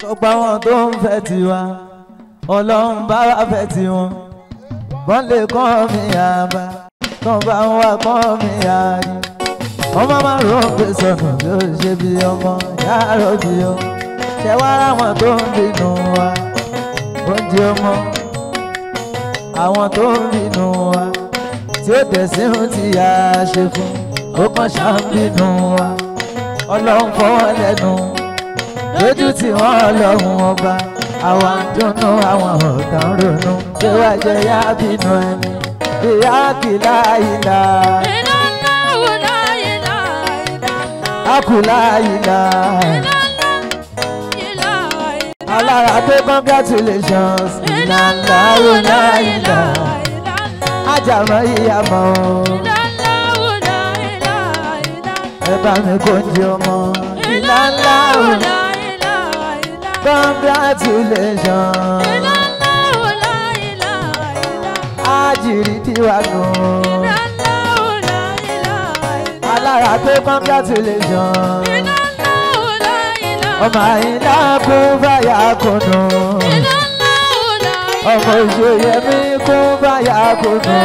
Gbogbo àwọn tó ń fẹ́ tiwa, Ọlọ́run bá wa fẹ́ tiwọn. Wọ́n lè kọ́ mi àbá, tó bá ń wá kọ́ mi àrí. Ọmọ máa rò pé sọnù bí ó ṣe bí ọmọ yàrá òbí o. Ṣé wá ráwọn tó ń bínú wa? Oúnjẹ ọmọ, àwọn tó ń bínú wa. Tí ó tẹ̀sí ń ti yà ṣe fún, ó kàn ṣá ń bínú wa. Ọlọ́run fọwọ́ lẹ́nu, lójú tí wọ́n lọ́hùn ọba. Àwa ń dùnnú, àwọn ọ̀tá ń ronú. Ṣé wàá jẹ yá bínú ẹni? Ìyá kìlá ìlà. Akùlá ìlà. Alára pé congratulations. Ìlànà òlà ìlà. Ajámọ̀ ìyàmọ̀ o. Ẹ bá mi kó ń jẹ ọmọ. Ìlànà òlà. Congratulations. Ajiri tiwa nù. Alára pé congratulations. Ọmọ Àyìnlá kún fàyà kùnú. Ọmọ Òṣòyẹmí kún fàyà kùnú.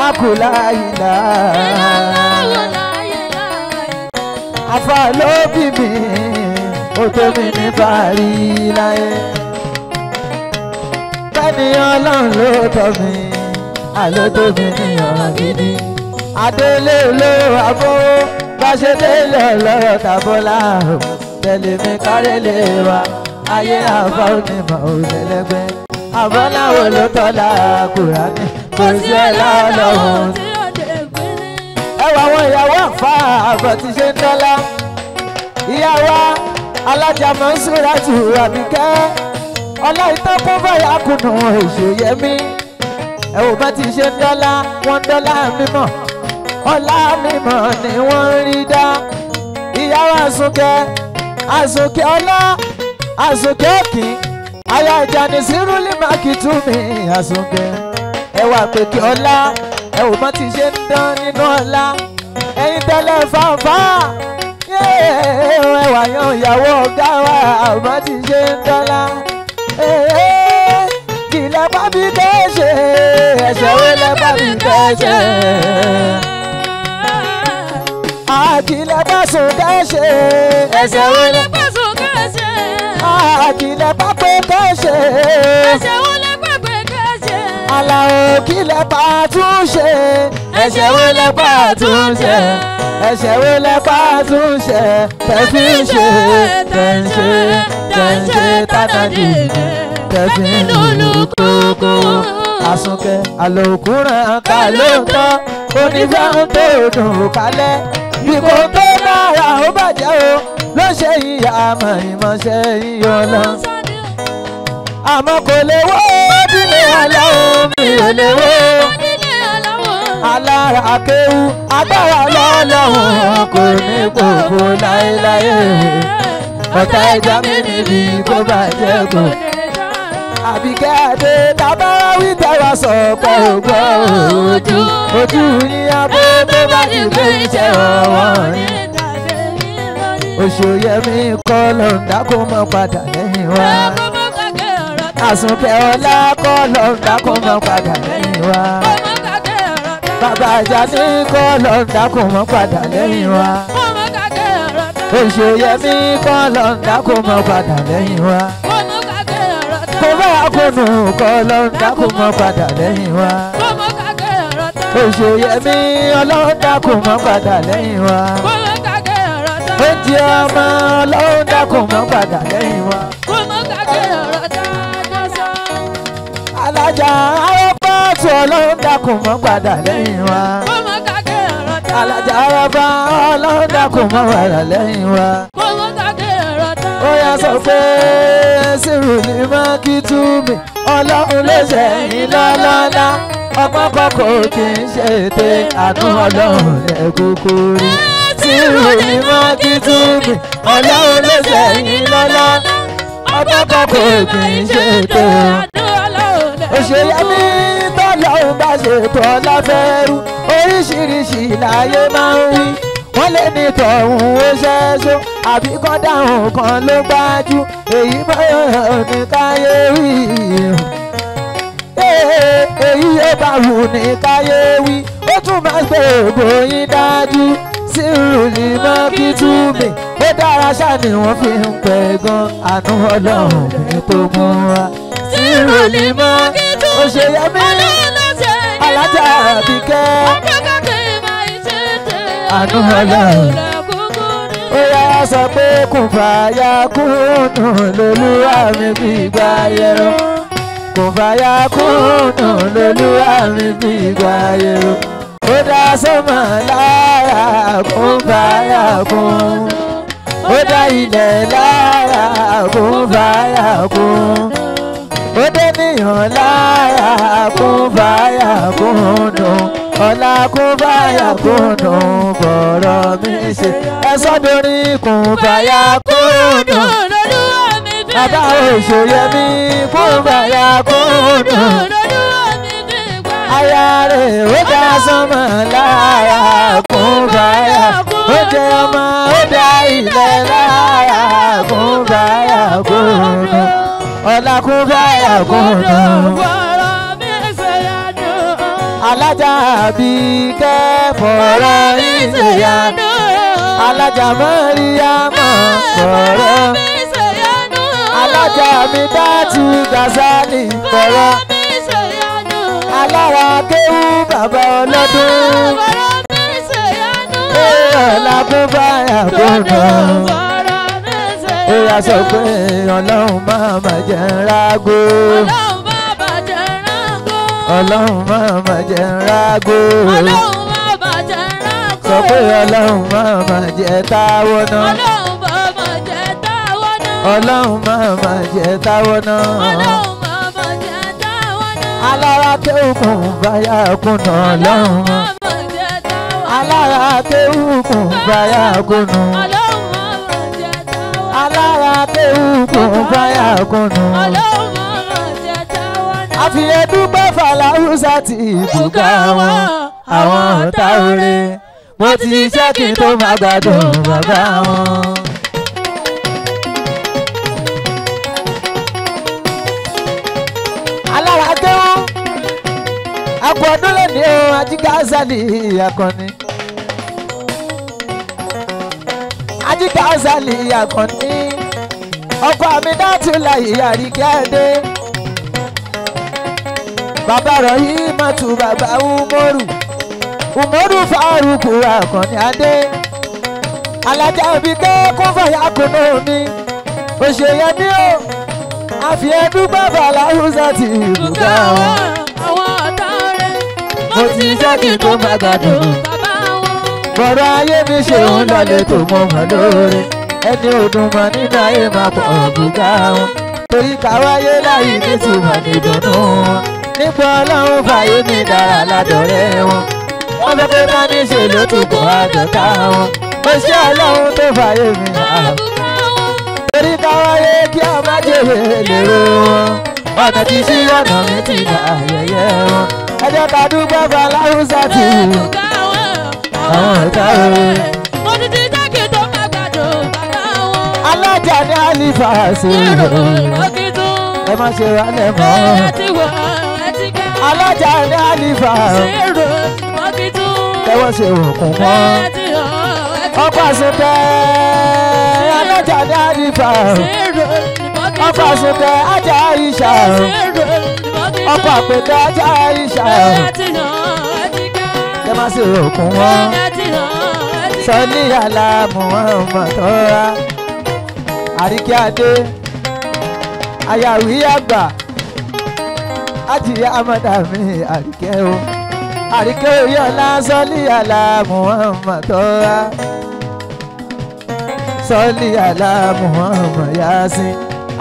Akùlá ìlà. Afa ló bí mi, ó tó mi ní fàárí láyé. Bẹ́ẹ̀ni Ọlọ́run ló tọ́ mi, àló tó mi ní ọ̀ràn gidi. Adélé olówó abówó, bá ṣe délé ọlọ́rọ̀ tàbọ́lá o. Tẹ̀lé mi kárẹ́lé wa, ayé àfa onímọ̀ òlẹ́lẹ́gbẹ́. Àbọ́láwo ló tọ́lá Kùránì, kò sí ọlá Ọlọ́run. Ẹ wà àwọn ìyàwó àfa àbọ̀ tí ṣe ń dọ́lá. Ìyàwó alájà Mọ́nsúrátù Àbíkẹ́. Ọlá ìtọ́kùn fàyà kùnà Òṣòyẹmí. Ẹ wò bá ti ṣe ń dọ́lá, wọ́n dọ́lá mímọ̀. Ọlá mímọ̀ ni wọ́n ń rí dá. Ìyàwó Àsùnkẹ́, Àsùnkẹ́ ọlá, Àsùnkẹ́ òkì. Aya ìjànì sírúlì mákìtú mi, Àsùnkẹ́. Ẹ wà pèkì ọlá, ẹ wò bá ti ṣe ń dán nínú ọlá. Ẹ̀yin tẹ́lẹ̀ fáfá, ẹ wà yan ìyàwó ọ̀gá wa, àbá ti ṣe ń dọ́lá. Kìlẹ̀ bá mi kẹ́ ṣe, ẹ̀ṣẹ̀ wo lẹ bá mi kẹ́ ṣe? Àkìlẹ̀ bá sùn kẹ́ ṣe, ẹ̀ṣẹ̀ wo lẹ bá sùn kẹ́ ṣe? Àkìlẹ̀ bá pé kẹ́ ṣe, ẹ̀ṣẹ̀ wo lẹ bá pé kẹ́ ṣe? Àlàó kìlẹ̀ bá tún ṣe, ẹ̀ṣẹ̀ wo lẹ bá tún ṣe? Ẹ̀ṣẹ̀ wo lẹ bá tún ṣe? Tẹ̀fí ṣe, tẹ̀ ń ṣe, tẹ̀ ń ṣe tátàdì, tẹ̀fí lùlù kúkú. Àsùnkẹ́ àlòkùnrin ká ló ń tọ́, onífẹ́ ń tó dùn kálẹ̀. Bí kò tó náírà ó bàjẹ́ o, ló ṣe ìyá àmọ̀ ìmọ̀ṣẹ́ yíyọ lọ. Àmọ́ kò lè wó dílé aláwọ̀, mi ò lè wó. Alára akéwú, agbára lọ́lọ́run kò ní kókó láéláé. Ọ̀tá ẹja mi níbi kó bàjẹ́ kò. Àbíkẹ́ Adé tábára wí tẹ́wà sọ̀kọ̀ ògbọ́ ojú. Ojú yín abó tó bá ti gbé iṣẹ́ ọwọ́ yín. Òṣòyẹmí kọ́ ló ń dákó mọ́ padà lẹ́yìn wa. Àsùnkẹ́ ọlá kọ́ ló ń dákó mọ́ padà lẹ́yìn wa. Bàbá Àjàní kọ́ ló ń dákó mọ́ padà lẹ́yìn wa. Òṣòyẹmí kọ́ ló ń dákó mọ́ padà lẹ́yìn wa. Kò bá kùnú kọ́ ló ń dákó mọ́ padà lẹ́yìn wa. Òṣòyẹmí ọlọ́run dákó mọ́ padà lẹ́yìn wa. Oúnjẹ ọmọ ọlọ́run dákun mọ́ padà lẹ́yìn wa. Alájà Arábá ọlọ́run dákun mọ́ padà lẹ́yìn wa. Alájà Arábá ọlọ́run dákun mọ́ padà lẹ́yìn wa. Ó yá sọ pé sírù ní mọ́kìtù mi, ọlọ́run ló ṣẹ̀yìn lọ́lọ́lá. Ọgbọ́n kọ́kọ́ kì í ṣe ète, àánú ọlọ́run lẹ̀ kúkú rí. Sírù ní mọ́kìtù mi, ọlọ́run ló ṣẹ̀yìn lọ́lá. Ọgbọ́n kọ́kọ́ kì í ṣe ète. Òṣèyẹmí tọ́lọ́run bá ṣètò ọlá fẹ́rú, oríṣiríṣi láyé máa ń wí. Wọ́n lé ní tọ̀hún ó ṣẹ́ṣó àbí kọ́ dáhùn kan ló gbájú èyí báyọ̀ ní káyé wí. Èyí ó bá wù ní káyé wí ó tún máa gbé ògo yín dájú sírù ní mọ́ kí tú mi ó dára ṣá ni wọ́n fi ń pẹ́ gan àánú Ọlọ́run mi tó mú wa. Sírù ní mọ́ Òṣèyẹmí alájà Àbíkẹ́ àánú Ọlọ́run ó yá sọ pé kùn fàyà kùnú lolúwa mi fi gbà yẹrọ kùn fàyà kùnú lolúwa mi fi gbà yẹrọ ó dá sọ́mọ̀ lára kùn fàyà kùn ó dá ilẹ̀ lára kùn fàyà kùn ó dé níyàn lára kùn fàyà kùnú ọ̀la kún fàyà kùnú bọ̀rọ̀ mi ṣe ẹ sọ́dọ̀rí kún fàyà kùnú bàbá Òṣèyẹmí kún fàyà kùnú aya rẹ̀ ó dá sánmọ̀ lára kún fàyà ó jẹ ọmọ ó dá ilẹ̀ lára kún fàyà kùnú ọ̀la kún fàyà kùnú. Alájà Àbíkẹ́ fọ̀rọ̀ ìṣèyanu alájà Mọ́ríyámọ̀ fọ̀rọ̀ alájà Mídátù Gàsálì fọ̀rọ̀ alára kéwú bàbá ọlọ́dún ọ̀la kún fàyà kùnà ó yà sọ pé Ọlọ́run máa mà jẹ́ rágó. Ọlọ́run máa mà jẹ́ rágó. Ọlọ́run máa mà jẹ́ rágó. Sọ pé Ọlọ́run máa mà jẹ́ táwọ́ náà. Ọlọ́run máa mà jẹ́ táwọ́ náà. Ọlọ́run máa mà jẹ́ táwọ́ náà. Ọlọ́run máa mà jẹ́ táwọ́ náà. Alára kéwùkùn báyà kùnà Ọlọ́run. Máa mà jẹ́ táwọ́ náà. Alára kéwùkùn báyà kùnà. Ọlọ́run máa mà jẹ́ táwọ́ náà. Alára kéwùkùn báyà kùnà. Ọlọ́run máa mà jẹ́ táwọ́ náà. Àfihàn dúpẹ́ fàlàhùsà ti ìbùkà wọn àwọn ọ̀tá oore mo ti ṣiṣẹ́ kí n tó máa gbádùn bàbá wọn. Alára kéwú akọ ọdún lónìí o Ajígàsálì Àkànní Ajígàsálì Àkànní ọkọ mi dátú láyé Àríkẹ́ Adé bàbá Rọ̀hímọ́tù bàbá Umoru Umoru Fárúkù Àkànní Adé alájà Àbíkẹ́ kún fàyà kùnú mi Òṣèyẹmí o àfihàn dúpẹ́ fàlàhùsà ti ìbùkà wọn. Àwọn ọ̀tá rẹ̀ Mo ti ṣiṣẹ́ kí n tó máa gbádùn. bàbá wọn. Bọ̀rọ̀ ayé mi ṣe ń lọlé tó mọ̀ mọ́ lóore ẹni ọdún mọ́ nínú ayé máa pọ̀ bùkà wọn. Torí káwáyé láyé nítumọ̀ nídùnnú wọn nípa Ọlọ́run fàyè mi dára ládọ̀rẹ́ wọn. Wọ́n fẹ́ pé má ní ṣe ló tún kọ́ àdọ̀tá wọn. Ó ṣe Ọlọ́run tó fàyè mi hàn. Bùkà wọn. Torí káwáyé kí a má jèrè lérò wọn. Ọ̀nà tí sí ọ̀nà mi ti dà ayẹyẹ wọn. Ẹ jẹ́ ká dúpẹ́ fàlàhùsà tì í. Bùkà wọn. Àwọn ọ̀tá rẹ̀. Mo ti ṣiṣẹ́ kí n tó máa gbádùn bàbá wọn. Alájà ní àlìfà ṣe Èrò ìmọ̀kìtún. ẹ má ṣe wálẹ̀ mọ́. Ẹ ti wọ̀ ẹ ti ga. Alájà ní àlìfà Èrò ìmọ̀kìtún. tẹ́wọ́ ṣe òkun mọ́. Ẹ ti hàn ẹ ti Ọkọ̀ àsùnkẹ́ alájà ní àlìfà Èrò ìmọ̀kìtún. ọkọ̀ àsùnkẹ́ ajá ìṣà Èrò ìmọ̀kìtún. ọkọ̀ àpèkẹ́ ajá ìṣà Ẹ ti hàn ẹ ti ga. ẹ má ṣe òkun mọ́. Ẹ ti hàn ẹ ti ga. Sọ́lí àlàmù ọmọ tọ́ra Àríkẹ́ Adé ayàwí àgbà ajíyá amọ̀dàmí Àríkẹ́ o Àríkẹ́ oyèọlá sọ́lí àlàmù ọmọ tọ́ra sọ́lí àlàmù ọmọ yásín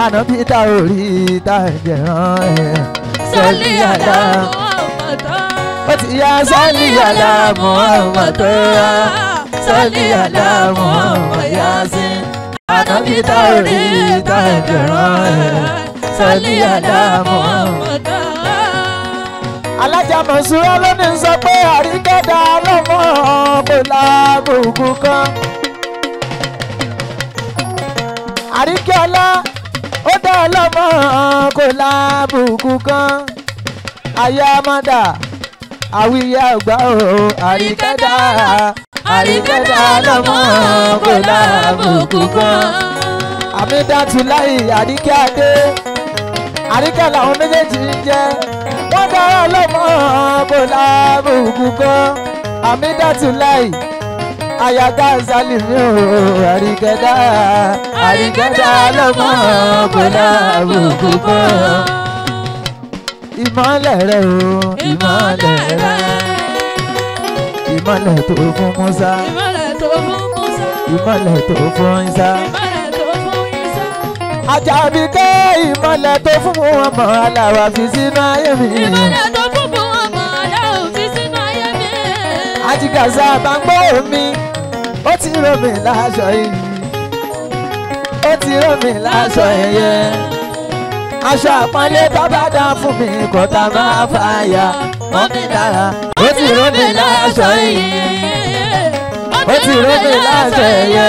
ànábì tá orí tá ìjẹ̀rán ẹ̀ Sọ́lí àlàmù ọmọ tọ́ra. ó ti yá sọ́lí àlàmù ọmọ tọ́ra sọ́lí àlàmù ọmọ yásín ànábì tá orí tá ìjẹ̀rán ẹ̀ sọ́lí àlàmù ọmọ. tọ́ra. Alájà Mọ̀súrà ló ní sọ pé àríkẹ́dá lọ́mọ kò lábùkù kan. Àríkẹ́ọlá ó dá lọ́mọ kò lábùkù kan. Ayámọ́dà àwíyá àgbà o àríkẹ́dá àríkẹ́dá lọ́mọ kò lábùkù kan. Àmídàtúláì àríkẹ́ adé àríkẹ́ làwọn méjèèjì ń jẹ́ wọ́n dára lọ́mọ kò lábùkù kan. Àmídàtúláì àyàgá sálímì o àríkẹ́dá àríkẹ́dá lọ́mọ kò lábùkù kan. Ìmọ́lẹ̀ rẹ o ìmọ́lẹ̀ rẹ ìmọ́lẹ̀ tó fún Musa Ìmọ́lẹ̀ tó fún Musa. ìmọ́lẹ̀ tó fún Isa. Ìmọ́lẹ̀ tó fún Isa. Àjàbíkẹ́ ìmọ́lẹ̀ tó fún ọmọ aláwa fi sínú ayé mi. Ìmọ́lẹ̀ tó fún ọmọ aláwọ̀ fi sínú ayé mi. Àjìgàsá bá ń gbọ́ omi ó ti rọ̀ mí láṣọ yìí ó ti rọ̀ mí láṣọ ẹ̀yẹ. Aṣọ àpọ́nlé tó bá dá fún mi kò tá máa fàyà mọ́ mi lára ó ti rọ̀ mí láṣọ yìí ó ti rọ̀ mí láṣọ ẹ̀yẹ.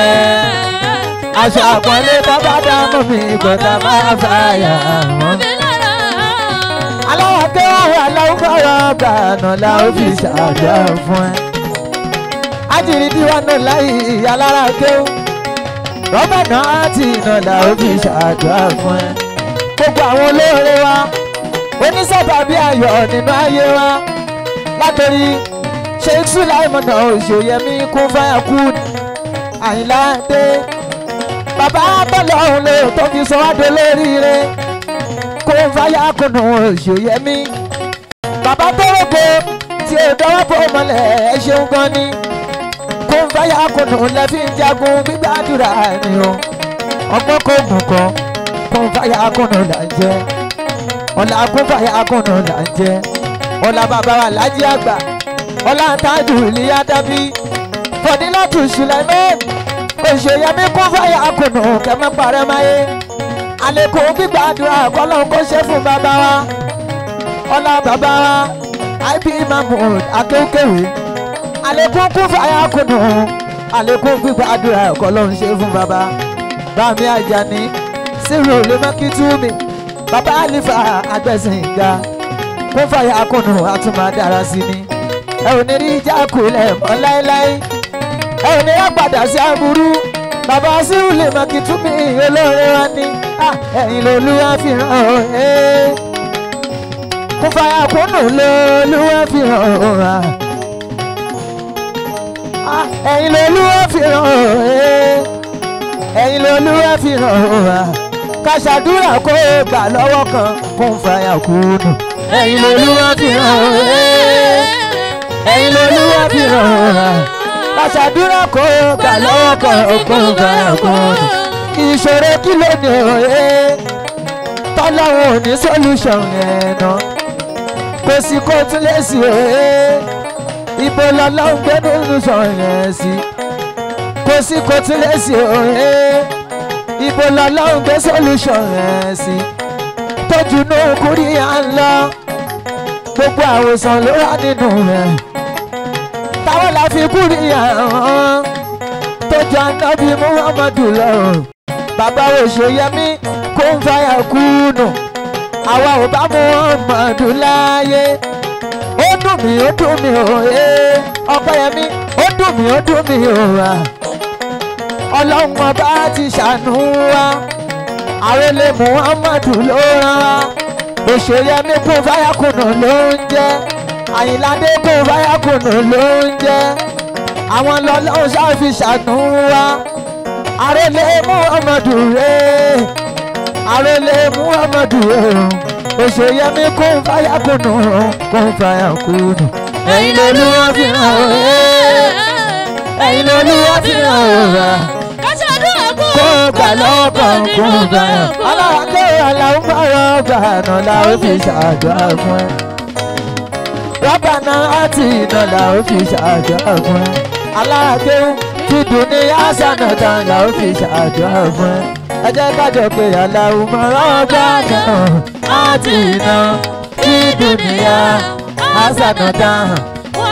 Aṣọ àpọ́nlé tó bá dá fún mi kò tá máa fàyà mọ́ mi mi lára. aláwọ̀ tó wà láwùjọ gbànà la ó fi ṣàdúrà fún ẹ. Ájìrì díwá náà láì alára kéwù rọ́bà náà àti iná la ó fi ṣàdúrà fún ẹ. Gbogbo àwọn olóore wa onísábàbí ayọ̀ nínú ayé wa látòrí Sheikh Sulaimon Òṣòyẹmí kún fáyà kú Àyìnlá dé bàbá bọ́lá òun lè tó fi sọ wá dolóríire kó ń fáyà kùnú Òṣòyẹmí bàbá tó rògbò tí ò dọ́wọ́ bò mọ́lẹ̀ ẹ ṣeun gan ni kó ń fáyà kùnú lẹ́fí ń jagun gbígbàdúrà ni o ọgbọ́n kò gùn kan kó ń fáyà kùnú là ń jẹ ọ̀là kó ń fáyà kùnú là ń jẹ ọ̀là bàbá wa lájí àgbà ọ̀là tájù ìlíyà dábí Fọdílátù Sùlẹ̀mán Òṣòyẹmí kún fáyà kùnú kẹmẹ́ parẹ́ máyé àlékún gbígbàdúrà kọ́lọ́n kó ṣe fún bàbá wa ọlá bàbá wa ib mahmood akéwkéwé àlékún kún fàyà kùnú àlékún gbígbàdúrà kọ́lọ́n ṣe fún bàbá bàmí àjàní sírù lèmọ́kìtúmi bàbá àlìfà àgbẹ̀sìnga kún fàyà kùnú àtúmọ̀ dára sí ni ẹ ò ní rí ìjákulẹ̀ mọ́ láéláé ẹ ò ní rá padà sí aburú bàbá sírù lèmọ́kìtúmi olóore wa ni ẹ̀yin lolúwa fi hàn ọ́ ẹ́ kún fàyà kùnú lolúwa fi hàn ọ́ ẹ̀yin lolúwa fi hàn ọ́ ẹ́ ẹ̀yin lolúwa fi hàn ọ́ ká ṣàdúrà kó o gbà lọ́wọ́ kan kún fàyà kùnú ẹ̀yin lolúwa fi hàn ọ́ ẹ́ ẹ̀yin lolúwa fi hàn ọ́ ká ṣàdúrà kó o gbà lọ́wọ́ kan kún fàyà kùnú ìṣòro kí ló ní òye tọ́lọ́hún ò ní solution ẹ̀nà kò sí kó tún lè sí òye ibo lọ́lọ́hún gbé solution yẹn sí kò sí kó tún lè sí òye ibo lọ́lọ́hún gbé solution yẹn sí tójú inú kúrí à ń lọ gbogbo àwòsàn ló wà nínú rẹ̀ táwọn la fi kúrí à ń hàn tójú anábì Muhammadu lọ bàbá Òṣòyẹmí kó ń fàyà kùnú àwa ò bá Muhammadu láàyè ó dùn mí ó dùn mí ò ẹ Ọpẹ́yẹmí ó dùn mí ó dùn mí ò wá Ọlọ́run ọba ti ṣàánú wa àròlé Muhammadu ló rán wa Òṣòyẹmí kó fàyà kùnú ló ń jẹ́ Àyìnládé kó fàyà kùnú ló ń jẹ́ àwọn lọ́lọ́run ṣáà fi ṣàánú wa àròlé Muhammadu rẹ̀ àròlé Muhammadu rẹ̀ Òṣòyẹmí kún fàyà kùnú kún fàyà kùnú ẹ̀yin lolúwa fi hàn ẹ́ ẹ̀yin lolúwa fi hàn ọ́ Ká ṣàdúrà kó kó gbà lọ́kàn kún fàyà aláwọ̀ aláwọ̀ bọ̀rọ̀ gbànà làwọn fi ṣàdúrà fún ẹ rọ́bànà àti iná làwọn fi ṣàdúrà fún ẹ aláàkéwù fi dùn ní àṣànà tán làwọn fi ṣàdúrà fún ẹ ẹ jẹ́ ká jọ pé aláwọ̀ mọ̀rọ̀ gbànà àti iná fi dùn ní Hasanatan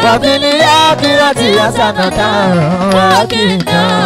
wa fil akhirati hasanatan wa qina.